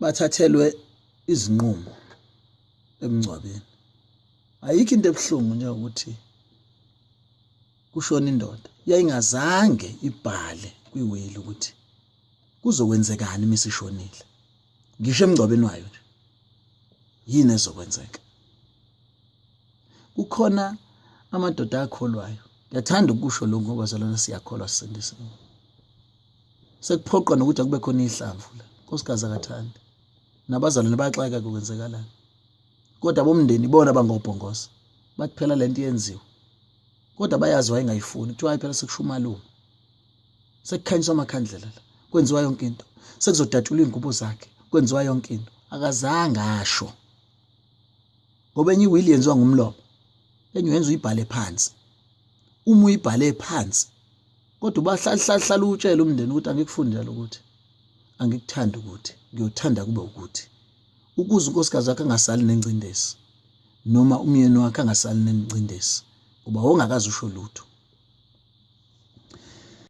Bathathelwe izinqumo emngcwabeni. Ayikho into ebuhlungu njengokuthi kushona indoda yayingazange ibhale kwiwili ukuthi kuzokwenzekani uma isishonile, ngisho emngcwabeni wayo nje yini ezokwenzeka. Kukhona amadoda akholwayo, ngiyathanda ukusho lokhu ngoba zalona siyakholwa, sisindisiwe. Sekuphoqwa nokuthi akube khona ihlamvu la, nkosikazi akathandi, nabazalwane bayaxaka kwenzekalani, kodwa abomndeni ibona abangobhongoza bathi phela lento yenziwe, kodwa bayazi wayengayifuni. Kuthiwa hayi phela sekusho umalume, sekukhanyiswa amakhandlela la, kwenziwa yonke into, sekuzodatshulwa iy'ngubo zakhe, kwenziwa yonke into. Akazange asho ngoba enye iwili yenziwa ngumlomo, enye uyenza uyibhale phansi. Uma uyibhale phansi kodwa ubahlala utshele umndeni ukuthi angikufuni njalo, ukuthi angikuthandi, ukuthi ngiyothanda kube ukuthi, ukuze unkosikazi wakhe angasali nengcindezi noma umyeni wakhe angasali nengcindezi ngoba wongakaze usho lutho.